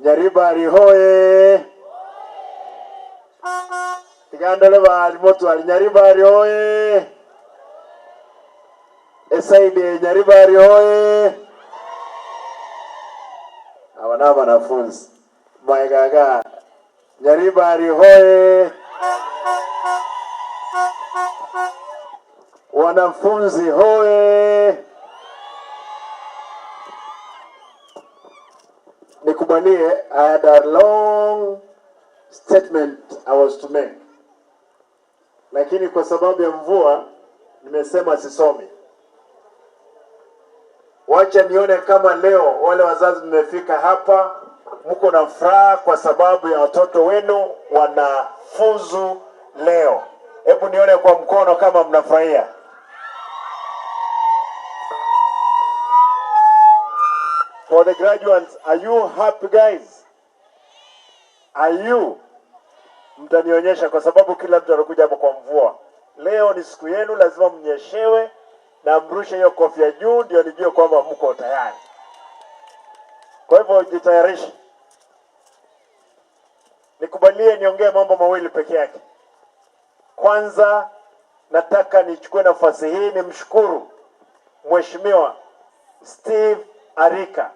Nyaribari hoye! Tigandole bali motwali Nyaribari hoye! Esaide Nyaribari hoye! Aba ni abanafunzi maigaga. Nyaribari hoye! Wanafunzi hoye! Nikubalie, I had a long statement I was to make, lakini kwa sababu ya mvua nimesema sisomi. Wacha nione kama leo wale wazazi mmefika hapa, mko na furaha kwa sababu ya watoto wenu wanafuzu leo. Hebu nione kwa mkono kama mnafurahia. For the graduates, are you happy guys? Are you? Mtanionyesha kwa sababu kila mtu anakuja hapo kwa mvua. Leo ni siku yenu, lazima mnyeshewe na mrushe hiyo kofia juu ndio nijue kwamba mko tayari. Kwa hivyo jitayarishe. Nikubalie niongee mambo mawili peke yake. Kwanza nataka nichukue nafasi hii nimshukuru Mheshimiwa Steve Arika.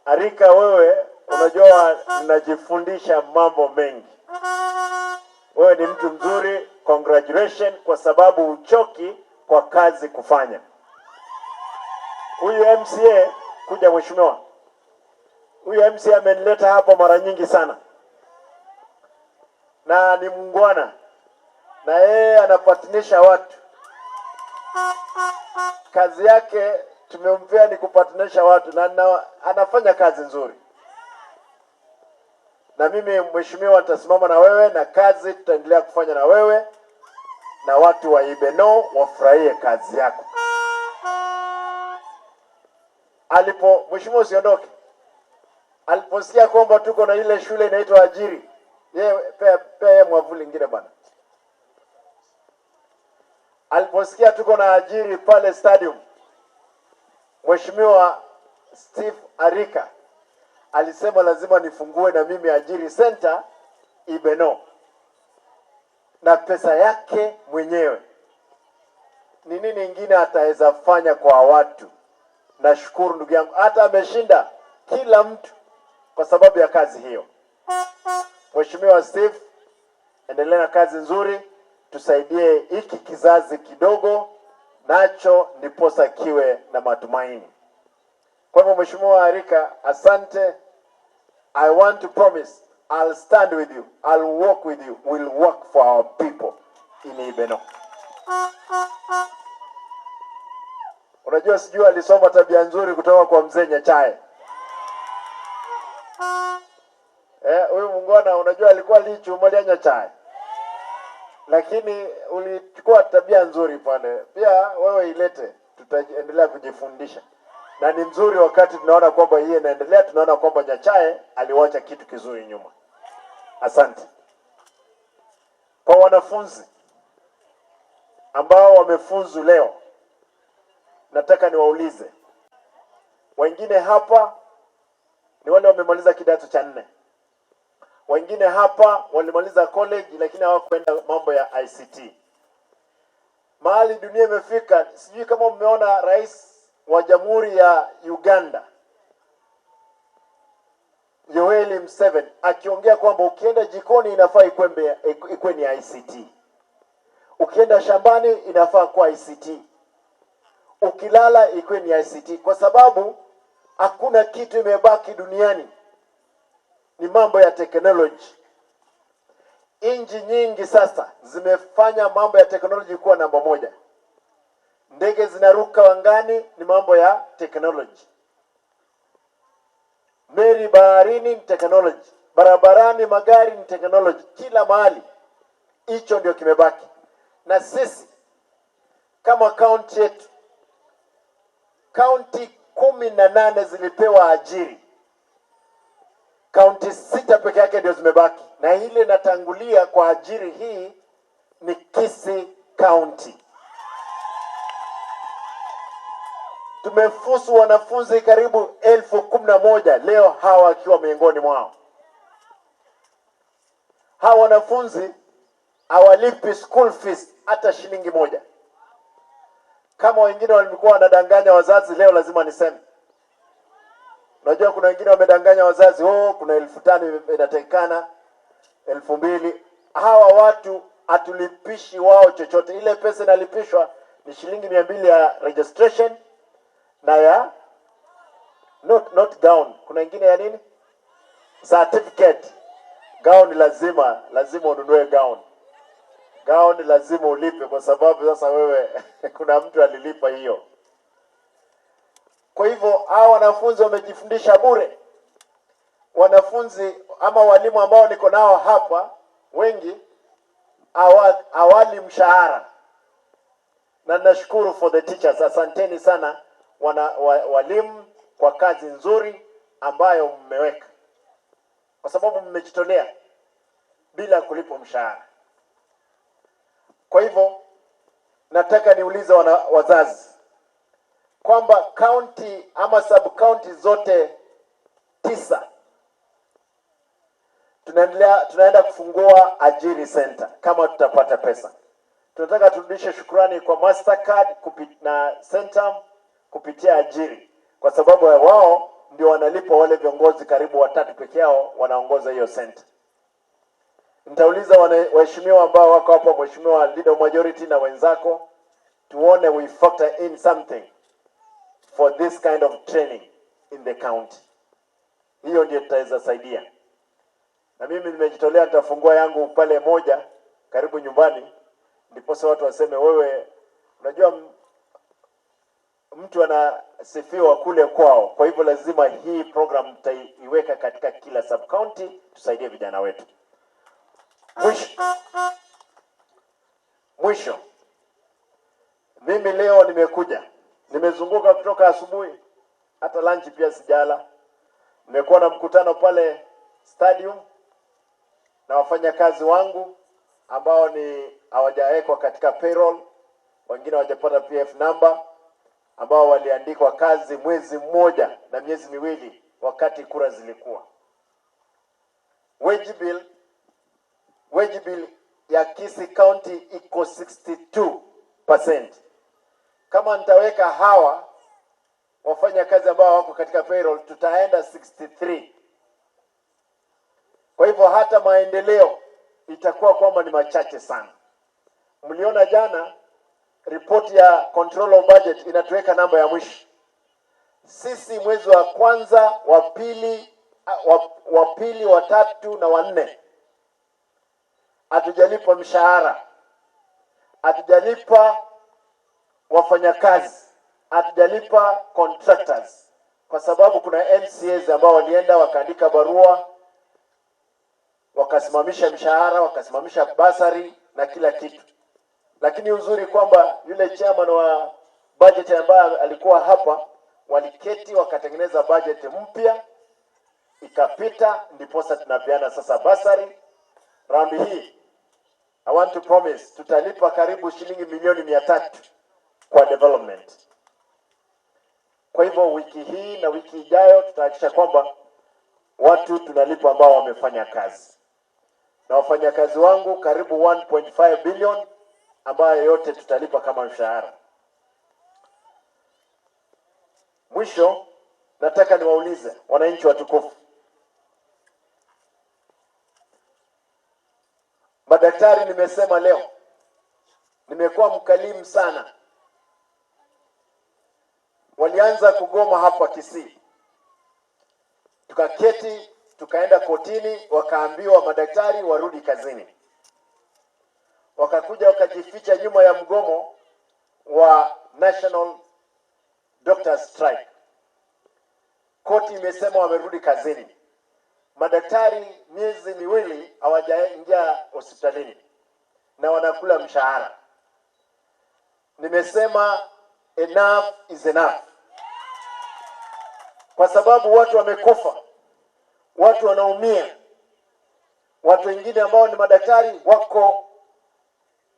Arika, wewe unajua ninajifundisha mambo mengi. Wewe ni mtu mzuri, congratulations kwa sababu uchoki kwa kazi kufanya. Huyu MCA kuja, mheshimiwa, huyu MCA amenileta hapo mara nyingi sana, na ni mungwana, na yeye anapatanisha watu. Kazi yake tumempea ni kupatanisha watu na anafanya kazi nzuri. Na mimi mheshimiwa, nitasimama na wewe na kazi tutaendelea kufanya na wewe, na watu wa Ibeno wafurahie kazi yako. Alipo mheshimiwa, usiondoke. Aliposikia kwamba tuko na ile shule inaitwa Ajiri, yeye pea mwavuli ingine bwana. Aliposikia tuko na Ajiri pale stadium, Mheshimiwa Steve Arika alisema lazima nifungue na mimi Ajiri Center Ibeno na pesa yake mwenyewe. Ni nini ingine ataweza fanya kwa watu? Nashukuru ndugu yangu, hata ameshinda kila mtu kwa sababu ya kazi hiyo. Mheshimiwa Steve, endelea na kazi nzuri, tusaidie hiki kizazi kidogo nacho ndiposa kiwe na matumaini. Kwa hivyo Mheshimiwa Arika, asante. I want to promise I'll stand with you, I'll work with you, we'll work for our people in Ibeno. Unajua, sijui alisoma tabia nzuri kutoka kwa mzee Nyachae. Huyu mungwana unajua alikuwa lichu moja Nyachae, lakini ulichukua tabia nzuri pale. Pia wewe ilete, tutaendelea kujifundisha, na ni mzuri wakati tunaona kwamba hii inaendelea, tunaona kwamba Nyachae aliwacha kitu kizuri nyuma. Asante kwa wanafunzi ambao wamefuzu leo. Nataka niwaulize wengine hapa ni wale wamemaliza kidato cha 4, wengine hapa walimaliza college lakini hawakwenda mambo ya ICT. Mahali dunia imefika, sijui kama mmeona rais wa Jamhuri ya Uganda Yoweri Museveni akiongea kwamba ukienda jikoni inafaa ikuwe ni ICT, ukienda shambani inafaa kuwa ICT, ukilala ikuwe ni ICT, kwa sababu hakuna kitu imebaki duniani, ni mambo ya technology. Nchi nyingi sasa zimefanya mambo ya technology kuwa namba moja. Ndege zinaruka angani ni mambo ya technology, meli baharini ni technology, barabarani magari ni technology, kila mahali hicho ndio kimebaki. Na sisi kama kaunti yetu, kaunti 18 zilipewa ajiri, kaunti 6 peke yake ndio zimebaki, na ile inatangulia kwa ajiri hii ni Kisii County. Tumefuzu wanafunzi karibu 11,000 leo, hawa wakiwa miongoni mwao. Hawa wanafunzi hawalipi school fees hata shilingi moja. Kama wengine walikuwa wanadanganya wazazi, leo lazima niseme. Unajua kuna wengine wamedanganya wazazi, oh, kuna 5,000 inatakikana, 2,000. Hawa watu hatulipishi wao chochote. Ile pesa inalipishwa ni shilingi 200 ya registration na ya not gown. Kuna ingine ya nini? Certificate. Gown lazima lazima ununue gown. Gown lazima ulipe, kwa sababu sasa wewe kuna mtu alilipa hiyo. Kwa hivyo hawa wanafunzi wamejifundisha bure. Wanafunzi ama walimu ambao niko nao hapa wengi hawali mshahara, na nashukuru for the teachers, asanteni sana walimu kwa kazi nzuri ambayo mmeweka, kwa sababu mmejitolea bila kulipwa mshahara. Kwa hivyo nataka niulize wazazi kwamba county ama sub county zote tisa tunaenda kufungua Ajiri Center kama tutapata pesa. Tunataka turudishe shukrani kwa Mastercard na Centum kupitia Ajiri, kwa sababu wao ndio wanalipa wale viongozi karibu watatu peke yao wanaongoza hiyo center. Nitauliza waheshimiwa ambao wako hapa, Mheshimiwa Leader of Majority na wenzako, tuone we factor in something for this kind of training in the county. Hiyo ndio tutaweza saidia. Na mimi nimejitolea, nitafungua yangu pale moja karibu nyumbani, ndiposa watu waseme wewe, unajua mtu anasifiwa kule kwao. Kwa hivyo lazima hii program tutaiweka katika kila sub county, tusaidie vijana wetu. Mwisho, mimi leo nimekuja, nimezunguka kutoka asubuhi, hata lunch pia sijala. Nimekuwa na mkutano pale stadium na wafanyakazi wangu ambao ni hawajawekwa katika payroll, wengine hawajapata PF number, ambao waliandikwa kazi mwezi mmoja na miezi miwili wakati kura zilikuwa. Wage bill ya Kisii County iko 62%. Kama nitaweka hawa wafanya kazi ambao wako katika payroll tutaenda 63. Kwa hivyo hata maendeleo itakuwa kwamba ni machache sana. Mliona jana ripoti ya control of budget inatuweka namba ya mwisho. Sisi mwezi wa kwanza, wa pili, wa tatu na wa nne hatujalipa mshahara, hatujalipa wafanyakazi, hatujalipa contractors, kwa sababu kuna MCAs ambao walienda wakaandika barua wakasimamisha mshahara, wakasimamisha bursary na kila kitu. Lakini uzuri kwamba yule chairman wa budget ambaye alikuwa hapa, waliketi wakatengeneza budget mpya ikapita, ndiposa tunapeana sasa bursary. Raundi hii I want to promise tutalipa karibu shilingi milioni 300 kwa development. Kwa hivyo wiki hii na wiki ijayo tutahakikisha kwamba watu tunalipa ambao wamefanya kazi, na wafanyakazi wangu karibu 1.5 billion ambayo yote tutalipa kama mshahara. Mwisho, nataka niwaulize wananchi watukufu, madaktari, nimesema leo, nimekuwa mkalimu sana. Walianza kugoma hapa Kisii, tukaketi tukaenda kotini, wakaambiwa madaktari warudi kazini. Wakakuja wakajificha nyuma ya mgomo wa National Doctors Strike. Koti imesema wamerudi kazini. Madaktari miezi miwili hawajaingia hospitalini na wanakula mshahara. Nimesema enough is enough, kwa sababu watu wamekufa, watu wanaumia, watu wengine ambao ni madaktari wako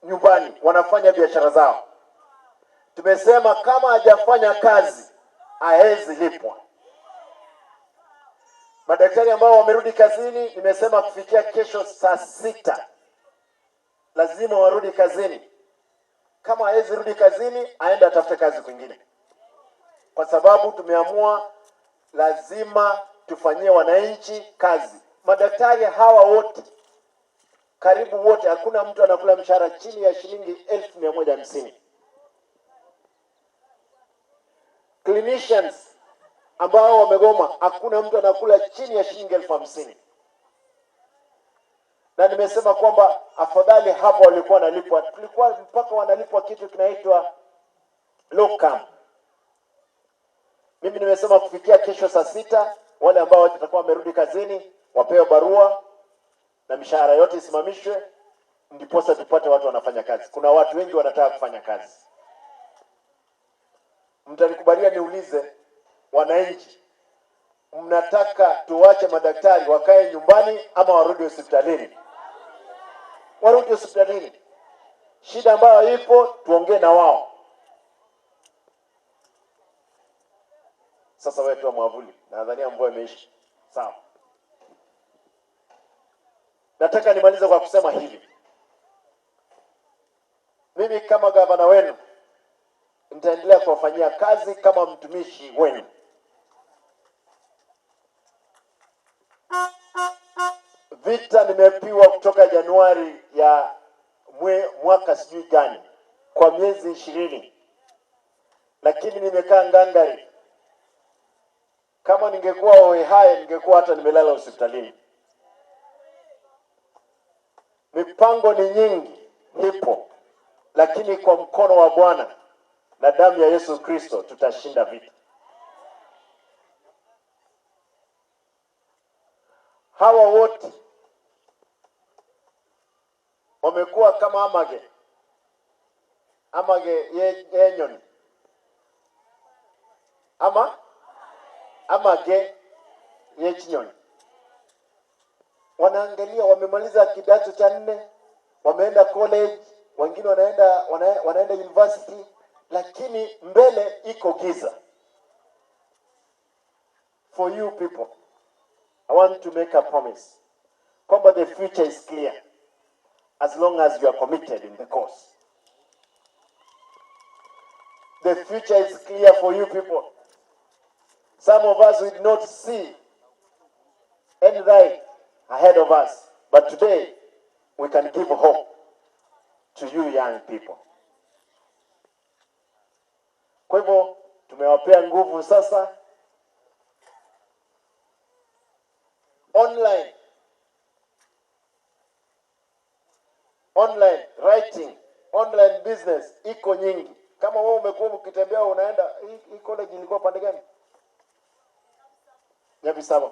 nyumbani wanafanya biashara zao. Tumesema kama hajafanya kazi Haezi lipwa. Madaktari ambao wamerudi kazini, nimesema kufikia kesho saa 6 lazima warudi kazini. Kama hawezi rudi kazini, aende atafute kazi kwingine, kwa sababu tumeamua lazima tufanyie wananchi kazi. Madaktari hawa wote, karibu wote, hakuna mtu anakula mshahara chini ya shilingi 150,000. Clinicians ambao wamegoma, hakuna mtu anakula chini ya shilingi 50,000. Na nimesema kwamba afadhali hapo walikuwa wanalipwa, tulikuwa mpaka wanalipwa kitu kinaitwa locum. Mimi nimesema kufikia kesho saa 6 wale ambao watakuwa wamerudi kazini wapewe barua na mishahara yote isimamishwe, ndiposa tupate watu wanafanya kazi. Kuna watu wengi wanataka kufanya kazi. Mtanikubalia niulize wananchi, mnataka tuwache madaktari wakae nyumbani ama warudi hospitalini? Warudi hospitalini. Shida ambayo ipo tuongee na wao. Sasa wewe toa mwavuli, nadhania mvua imeisha. Sawa. Nataka nimalize kwa kusema hivi. Mimi kama gavana wenu nitaendelea kuwafanyia kazi kama mtumishi wenu. Vita nimepiwa kutoka Januari ya mwaka sijui gani kwa miezi 20, lakini nimekaa ngangari. Kama ningekuwa hohehahe ningekuwa hata nimelala hospitalini. Mipango ni nyingi ipo, lakini kwa mkono wa Bwana na damu ya Yesu Kristo tutashinda vita. Hawa wote wamekuwa kama amage, amage yenyoni, ama amage yechinyoni. Wanaangalia, wamemaliza kidato cha 4, wameenda college, wengine wanaenda university, lakini mbele iko giza. For you people, I want to make a promise kwamba the future is clear as long as you are committed in the cause. The future is clear for you people. Some of us will not see any light ahead of us, but today we can give hope to you young people. Kwa hivyo tumewapea nguvu sasa. Online, online writing, online business iko nyingi. Kama wewe umekuwa ukitembea unaenda hii college ilikuwa pande gani? Nyabisaba.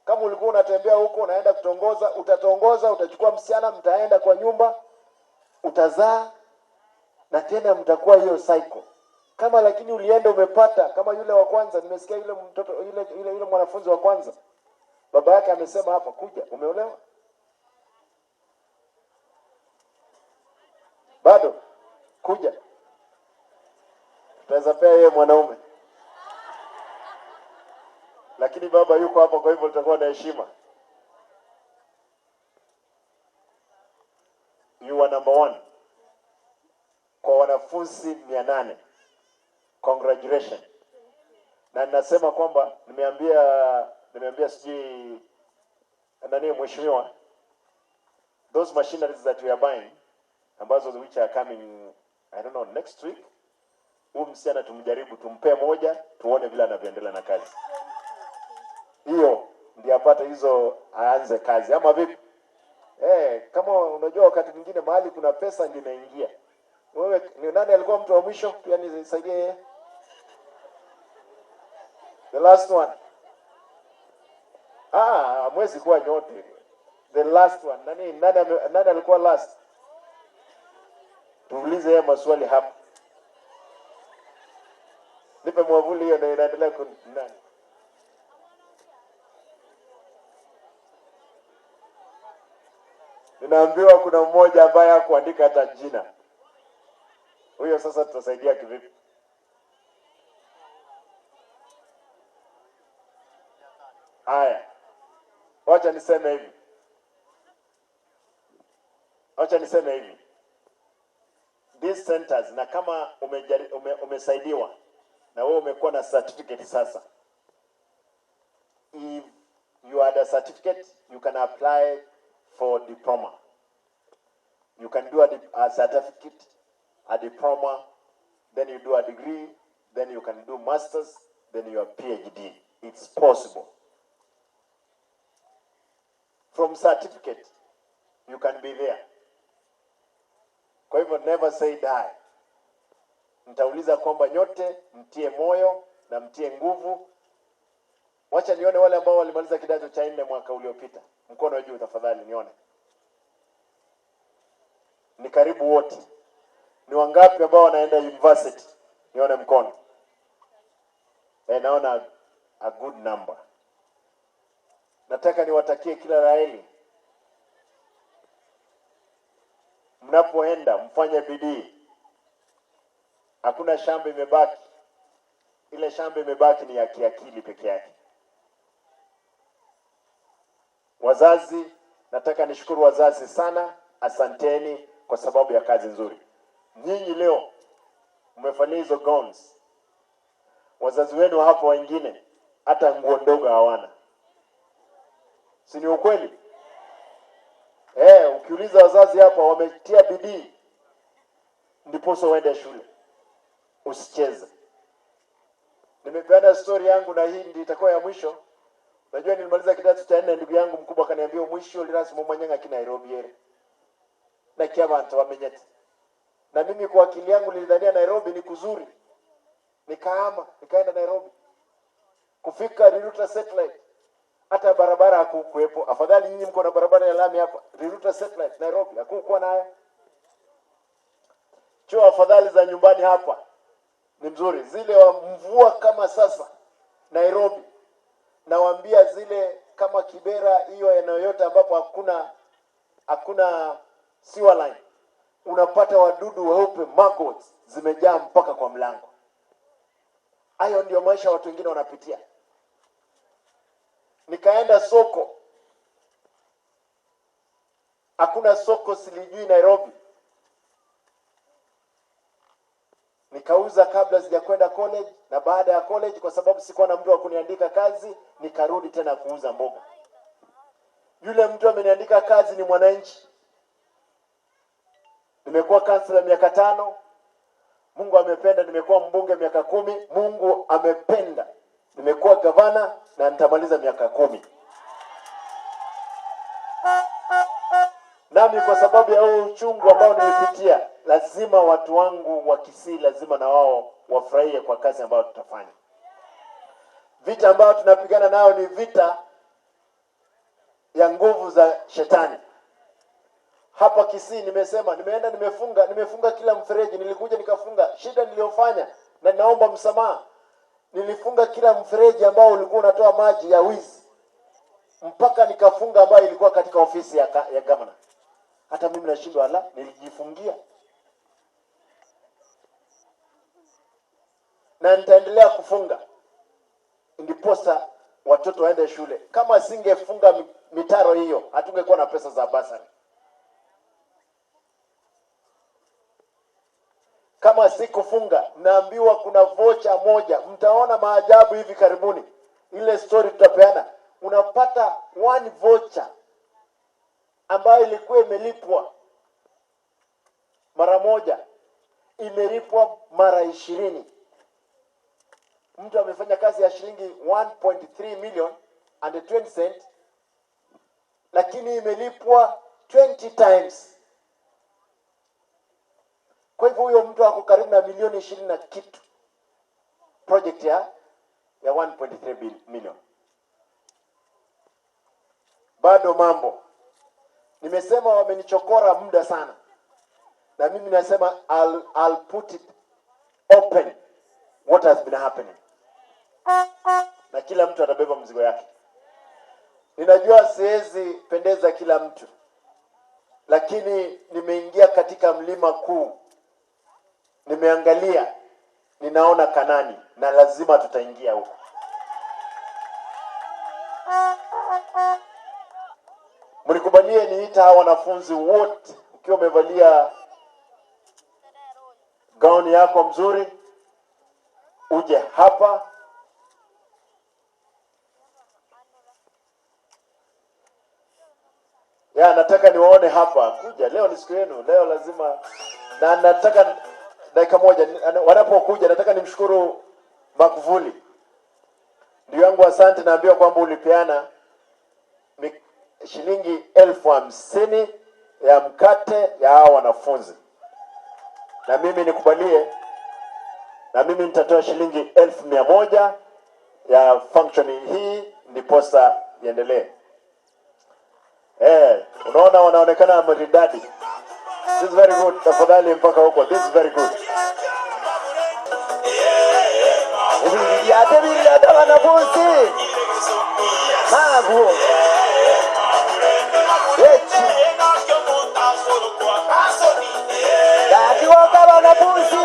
Kama ulikuwa unatembea huko unaenda kutongoza, utatongoza, utachukua msichana, mtaenda kwa nyumba, utazaa na tena mtakuwa hiyo cycle. Kama lakini ulienda umepata kama yule wa kwanza, nimesikia yule mtoto, yule, yule, yule mwanafunzi wa kwanza, baba yake amesema hapa, kuja, umeolewa? Bado? Kuja. Tutaweza pea yeye mwanaume. Lakini baba yuko hapa, kwa hivyo tutakuwa na heshima. You are number 1 kwa wanafunzi 800. Congratulations. Na ninasema kwamba nimeambia sijui nani mheshimiwa, those machineries that we are buying ambazo which are coming I don't know next week, huyu msichana tumjaribu, tumpe moja tuone vile anavyoendelea na kazi. Hiyo ndiyo apate hizo aanze kazi ama vipi? Kama unajua wakati mwingine mahali kuna pesa ndio inaingia. Wewe ni nani alikuwa mtu wa mwisho? Pia nisaidie yeye. The last one. Mwezi kuwa nyote. The last one. Nani alikuwa last? Tuulize yeye maswali hapa. Nipe mwavuli hiyo na inaendelea ku nani? Ninaambiwa kuna mmoja ambaye hakuandika hata jina. Huyo sasa tutasaidia kivipi? Wacha niseme hivi, wacha niseme hivi, these centers, na kama umesaidiwa na wewe umekuwa na certificate sasa, if you had a certificate, you can apply for diploma. You can do a certificate, a diploma, then you do a degree, then you can do masters, then your PhD. It's possible. From certificate, you can be there. Kwa hivyo never say die. Nitauliza kwamba nyote mtie moyo na mtie nguvu. Wacha nione wale ambao walimaliza kidato cha nne mwaka uliopita. Mkono juu tafadhali nione. Ni karibu wote. Ni wangapi ambao wanaenda university? Nione mkono. Eh, naona a good number. Nataka niwatakie kila la heri. Mnapoenda mfanye bidii. Hakuna shamba imebaki. Ile shamba imebaki ni ya kiakili peke yake. Wazazi, nataka nishukuru wazazi sana, asanteni kwa sababu ya kazi nzuri. Nyinyi leo mmefanyia hizo gowns. Wazazi wenu hapo wengine hata nguo ndogo hawana, si ni ukweli? Ukiuliza wazazi hapa wametia bidii ndiposa uende shule, usicheze. Nimepeana story yangu na hii ndio itakuwa ya mwisho. Unajua nilimaliza kidato cha nne, ndugu yangu mkubwa akaniambia mwisho lirasimo mwanyanga ki Nairobi ere na kia bantu wamenyete. Na mimi kwa akili yangu nilidhania Nairobi ni kuzuri, nikaama nikaenda Nairobi. Kufika Riruta Satellite hata barabara hakukuwepo. Afadhali nyinyi mko na barabara ya lami hapa. Riruta Satellite Nairobi hakukuwa nayo. Choo afadhali za nyumbani hapa ni mzuri, zile wa mvua kama sasa Nairobi, nawaambia zile kama Kibera, hiyo eneo yote ambapo hakuna sewer line, unapata wadudu weupe maggots zimejaa mpaka kwa mlango. Hayo ndio maisha watu wengine wanapitia. Nikaenda soko, hakuna soko silijui Nairobi. Nikauza kabla sijakwenda college, na baada ya college, kwa sababu sikuwa na mtu wa kuniandika kazi, nikarudi tena kuuza mboga. Yule mtu ameniandika kazi ni mwananchi. Nimekuwa kansela miaka 5, Mungu amependa. Nimekuwa mbunge miaka 10, Mungu amependa. Nimekuwa gavana na nitamaliza miaka 10. Nami kwa sababu ya huu uchungu ambao nimepitia, lazima watu wangu wa Kisii lazima na wao wafurahie kwa kazi ambayo tutafanya. Vita ambayo tunapigana nayo ni vita ya nguvu za shetani. Hapa Kisii nimesema, nimeenda nimefunga kila mfereji, nilikuja nikafunga. Shida niliyofanya na naomba msamaha, nilifunga kila mfereji ambao ulikuwa unatoa maji ya wizi, mpaka nikafunga ambayo ilikuwa katika ofisi ya governor. Hata mimi nashindwa, ala, nilijifungia. Na nitaendelea kufunga ndiposa watoto waende shule. Kama singefunga mitaro hiyo, hatungekuwa na pesa za basari. Kama sikufunga, naambiwa kuna vocha moja, mtaona maajabu hivi karibuni. Ile story tutapeana. Unapata one voucher ambayo ilikuwa imelipwa mara moja, imelipwa mara 20. Mtu amefanya kazi ya shilingi 1.3 million and 20 cent, lakini imelipwa 20 times. Kwa hivyo huyo mtu ako karibu na milioni 20 na kitu, project ya 1.3 million. Bado mambo nimesema, wamenichokora muda sana, na mimi nasema I'll put it open what has been happening, na kila mtu atabeba mzigo yake. Ninajua siwezi pendeza kila mtu, lakini nimeingia katika mlima kuu, nimeangalia, ninaona Kanani na lazima tutaingia huko. Mnikubalie niita hawa wanafunzi wote, ukiwa umevalia gauni yako mzuri, uje hapa. Ya, nataka niwaone hapa. Kuja leo, ni siku yenu leo, lazima na nataka dakika moja. Wanapokuja nataka nimshukuru Magufuli, ndugu yangu, asante. Naambiwa kwamba ulipeana shilingi 50,000 ya mkate ya hawa wanafunzi, na mimi nikubalie, na mimi nitatoa shilingi 100,000 ya function hii ndiposa iendelee. Eh, unaona wanaonekana maridadi. This is very good. Tafadhali mpaka huko. This is very good. Ebiririate biririate wanafunzi magu echi dakiwoka wanafunzi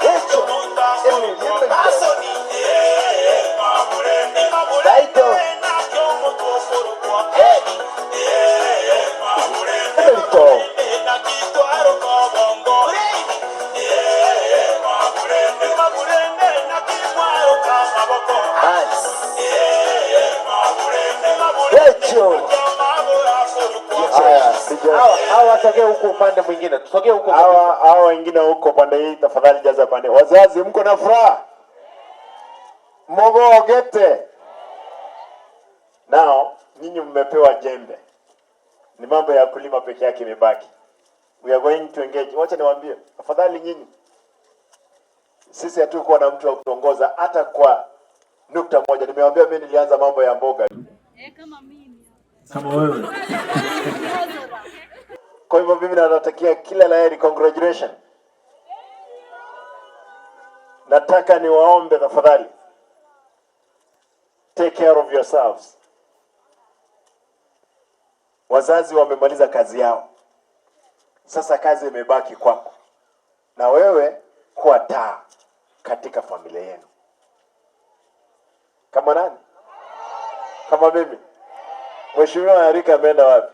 echo emiriembe daito emerito. Nice. Echo. Haya, DJ. Hawa wasogee huku upande mwingine, tusogee huko Hawa kabisa. hawa wengine huko pande hii, tafadhali jaza pande. Wazazi, mko na furaha? Mogogete. Now, nyinyi mmepewa jembe. Ni mambo ya kulima peke yake imebaki. We are going to engage. Wacha niwaambie, afadhali nyinyi. Sisi hatukuwa na mtu wa kutongoza hata kwa nukta moja. Nimewaambia mimi nilianza mambo ya mboga. Eh, kama mimi. Kama wewe. Kwa hivyo mimi natakia kila la heri, congratulations. Nataka niwaombe tafadhali, take care of yourselves. Wazazi wamemaliza kazi yao, sasa kazi imebaki kwako, na wewe kuwa taa katika familia yenu. Kama nani? Kama mimi. Mheshimiwa Arika ameenda wapi?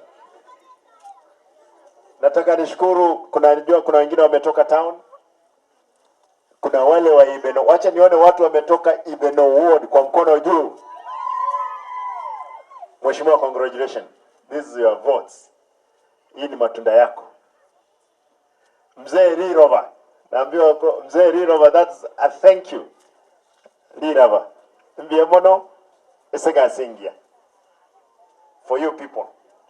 Nataka nishukuru, kuna najua kuna wengine wametoka town, kuna wale wa Ibeno. Wacha nione watu wametoka Ibeno Ward kwa mkono juu. Mheshimiwa, congratulations. This is your votes. Hii ni matunda yako. Mzee Rirova, naambiwa Mzee Rirova, that's a thank you. Rirova. Mbia mono esegasingia. For you people,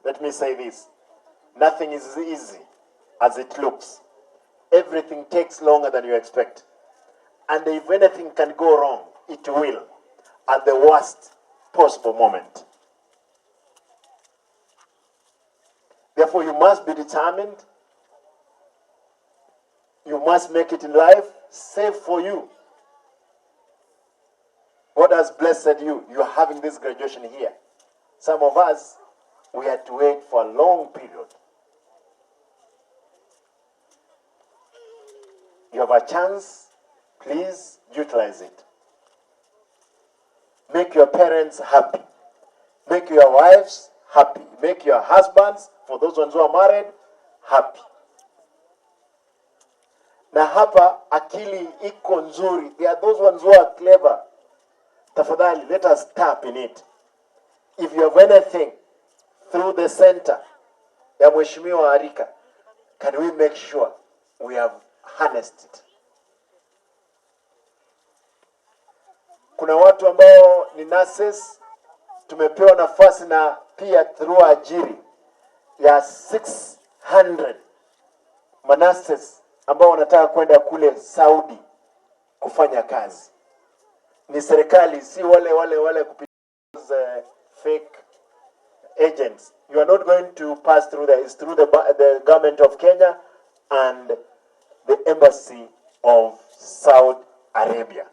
let me say this. Nothing is easy as it looks. Everything takes longer than you expect. And if anything can go wrong, it will at the worst possible moment. Therefore, you must be determined. You must make it in life safe for you. God has blessed you. You are having this graduation here. Some of us, we had to wait for a long period. You have a chance, please utilize it. Make your parents happy. Make your wives happy. Make your husbands, for those ones who are married, happy. Na hapa akili iko nzuri. There are those ones who are clever. Tafadhali, let us tap in it. If you have anything through the center ya Mheshimiwa Arika, can we make sure we have harnessed it? Kuna watu ambao ni nurses, tumepewa nafasi na pia through Ajiri ya 600 manurses ambao wanataka kwenda kule Saudi kufanya kazi. Ni serikali, si wale wale wale kupitia fake agents. You are not going to pass through there. It's through the government of Kenya and the embassy of Saudi Arabia.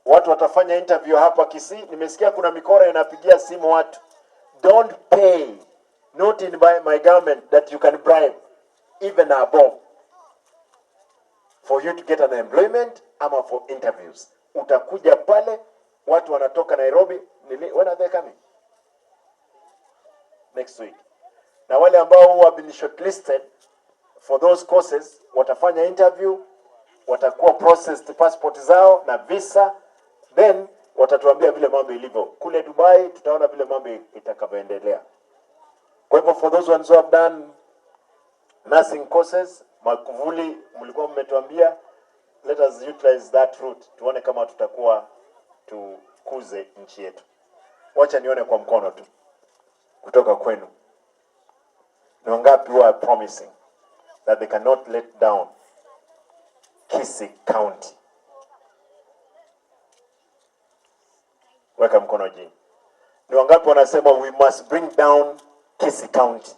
Watu watafanya interview hapa Kisii. Nimesikia kuna mikora inapigia simu watu. Don't pay. Not in my government that you can bribe even above for you to get an employment ama for interviews. Utakuja pale, watu wanatoka Nairobi. When are they coming? next week. Na wale ambao who have been shortlisted for those courses watafanya interview, watakuwa processed passport zao na visa, then watatuambia vile mambo ilivyo kule Dubai. Tutaona vile mambo itakavyoendelea. Kwa hivyo for those ones who have done nursing courses, Makuvuli mlikuwa mmetuambia, let us utilize that route, tuone kama tutakuwa tukuze nchi yetu. Wacha nione kwa mkono tu kutoka kwenu, ni wangapi who are promising that they cannot let down Kisii County? Weka mkono juu. Ni wangapi wanasema we must bring down Kisii County?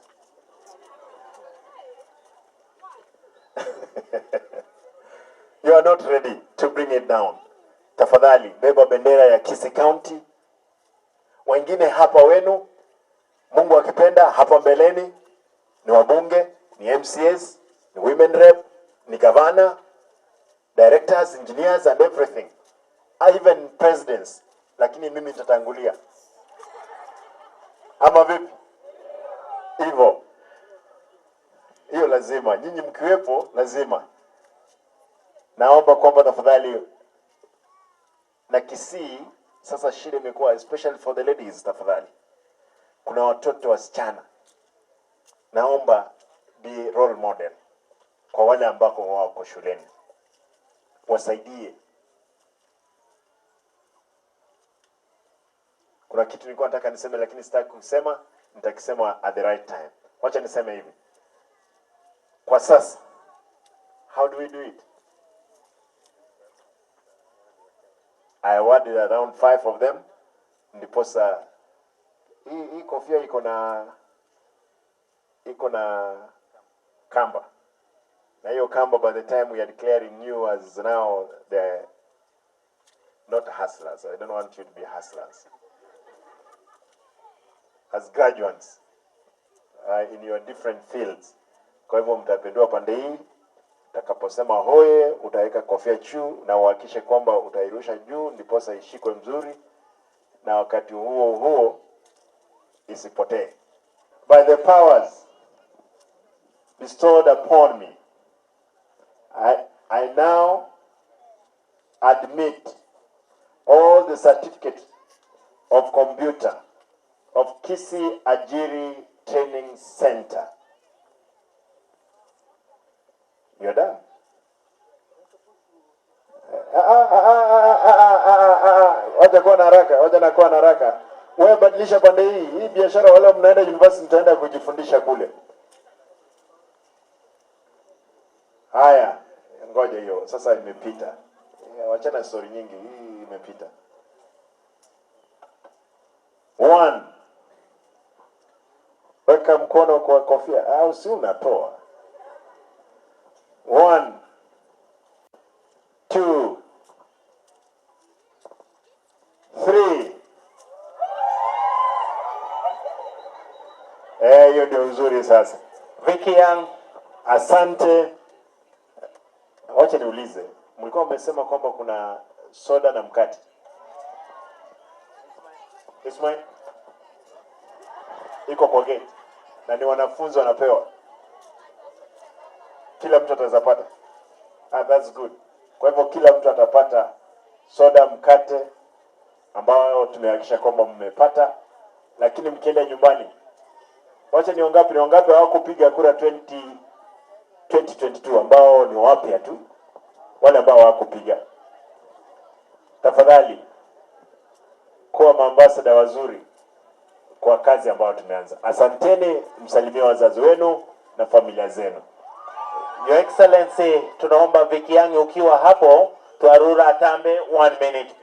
You are not ready to bring it down. Tafadhali beba bendera ya Kisii County. Wengine hapa wenu, Mungu akipenda, hapa mbeleni ni wabunge, ni MCAs, ni women rep, ni gavana, directors, engineers and everything, even presidents. Lakini mimi nitatangulia, ama vipi? Hivyo hiyo lazima nyinyi mkiwepo, lazima naomba kwamba tafadhali na Kisii sasa shida imekuwa especially for the ladies, tafadhali, kuna watoto wasichana, naomba be role model kwa wale ambako wako shuleni, wasaidie. Kuna kitu nilikuwa nataka niseme lakini sitaki kusema, nitakisema at the right time. Wacha niseme hivi kwa sasa, how do we do it? I awarded around five of them, ndiposa hii kofia iko na kamba, na hiyo kamba by the time we are declaring you as now the not hustlers, I don't want you to be hustlers, as graduates in your different fields. Kwa hivyo mtapindua pande hii, utakaposema hoye, utaweka kofia juu na uhakikishe kwamba utairusha juu, ndiposa ishikwe mzuri, na wakati huo huo isipotee. By the powers bestowed upon me, I now admit all the certificates of computer of Kisii Ajiri Training Center. You're done. Ah, ah, ah, ah, ah, ah, ah, ah. Wacha kuwa na haraka, wacha na kuwa na haraka. Wewe badilisha pande hii. Hii biashara wale mnaenda university mtaenda kujifundisha kule. Haya, ngoja hiyo. Sasa imepita. Wachana story nyingi, hii imepita. One. Weka mkono kwa kofia au si unatoa. 1, 2, 3. Hiyo ndio nzuri sasa. Vicky Young, Asante. Wacha niulize, mlikuwa mmesema kwamba kuna soda na mkate. Ismail iko kwa gate na ni wanafunzi wanapewa, kila mtu ataweza pata. Ah, that's good. Kwa hivyo kila mtu atapata soda, mkate ambayo tumehakikisha kwamba mmepata, lakini mkienda nyumbani, wacha ni wangapi, ni wangapi hawakupiga kura 2022 ambao ni wapya tu, wale ambao hawakupiga, tafadhali kuwa maambasada wazuri kwa kazi ambayo tumeanza. Asanteni, msalimie wazazi wenu na familia zenu. Your Excellency, tunaomba Vicky Young ukiwa hapo, Twarura Atambe, 1 minute.